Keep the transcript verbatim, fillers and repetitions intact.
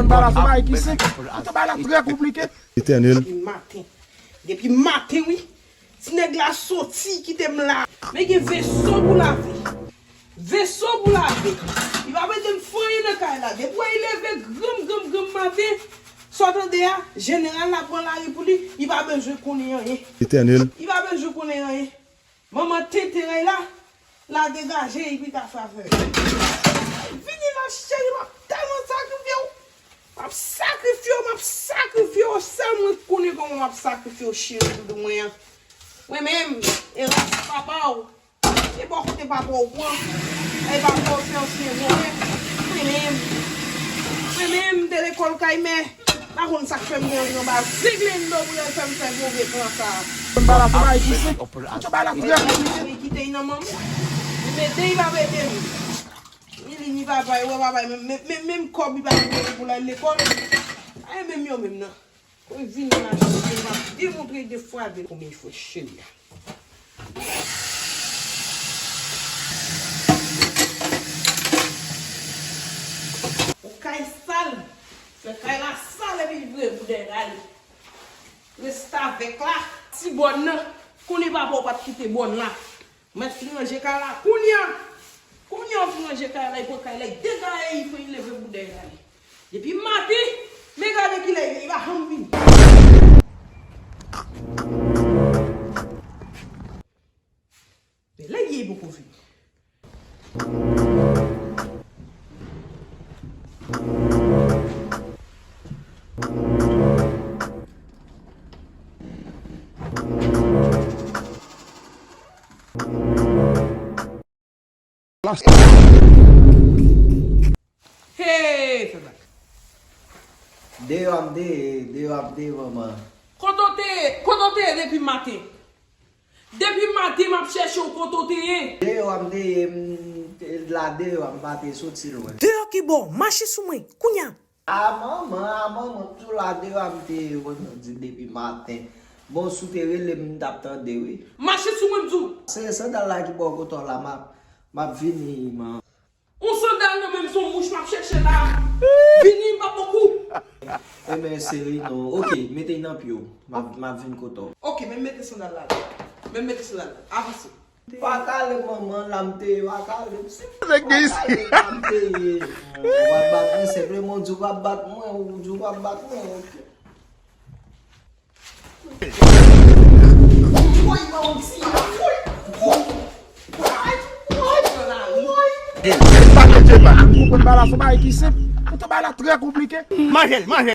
Konn bagay la se bagay ki senp. Konn bagay la trè konplike. Etènèl. Depi maten. Depi maten, wi. Ti nèg la soti, kite m la. Men gen veso pou lave. Veso pou lave. Li pa mete m fè anyen nan kay la. Depi wè li leve granm, granm, granm maten, sa w tande a, jeneral la pran lari pou li, li pa bezwen konnen anyen. Etènèl. Li pa bezwen konnen anyen. Manman tenten rèy la, la degaje, epi ka fè afè. Vini la, cheri, m ap tèlman sakrifye w. M ap sakrifye w, m ap sakrifye w. Sèl mwen k konnen kòman m ap sakrifye w, cheri doudou mwen an. Mwen menm, e ras papa w, e bò kote papa w pran, e papa w fè w siyen vòlè. Mwen menm, mwen menm, m te lekòl kay mè. Pa konn sa k fè m gen anvi anba ziglendo pou yo fè m fè move plan sa a. Konn bagay la se bagay ki senp. Konn bagay la trè konplike. Li kite l nan men mwen. Li mete l pa mete l. Ni li ni papa l, wè papa l, menm, menm, menm, menm kòb li pa mete pou l al lekòl. Pa menm yo menm nan. Pou l vini la, cheri, m ap demontre de fwa de konbyen fwa cheri a. Yon kay sal. Fè kay la sal epi l vire boudèy rale. Restavèk la, ti bòn nan. Konnen papa w pa t kite bòn la. Mèt fin ranje kay la. Kounye a, kounye a w fin ranje kay la, li pran kay la, li degaye, li pran, li leve boudèy rale. Depi maten, men gade kilè li ye, li pa janm vini. Men lè l ye, li poko vini. Hey, fè bak. Deyò a m te ye, deyò a m te ye, manman. Kote w te ye? Kote w te ye depi maten? Depi maten m ap chèche w, kote w te ye? Deyò a m te ye, m te la deyò a, m pa te soti lwen. Deyò ki bò? Mache sou mwen, kounye a! A manman, a manman, m toujou la deyò a m te ye, kote w di depi maten. Bon, si w te rele m, m t ap tande, wi. Mache sou mwen, m di w! Se sandal la ki bò kote w la, m ap, m ap vini, man. Yon sandal nan men m, se yon mouch m ap chèche la. Vini, m pa bokou. Enben, seri, non. Oke, mete l nan pye w. M ap, m ap vin kote w. Oke, men mete sandal la. Men mete sandal la. Avanse. Pa kale manman, la m te ye, pa kale. Se pa kale, la m te ye. Ou pa bat mwen, senpleman w di w pa bat mwen, ou di w pa bat mwen, oke. Woy, bandi a, woy, woy, woy, woy, woy. Ou konn bagay la se bagay ki senp, poutan bagay la trè konplike. Manje l, manje l.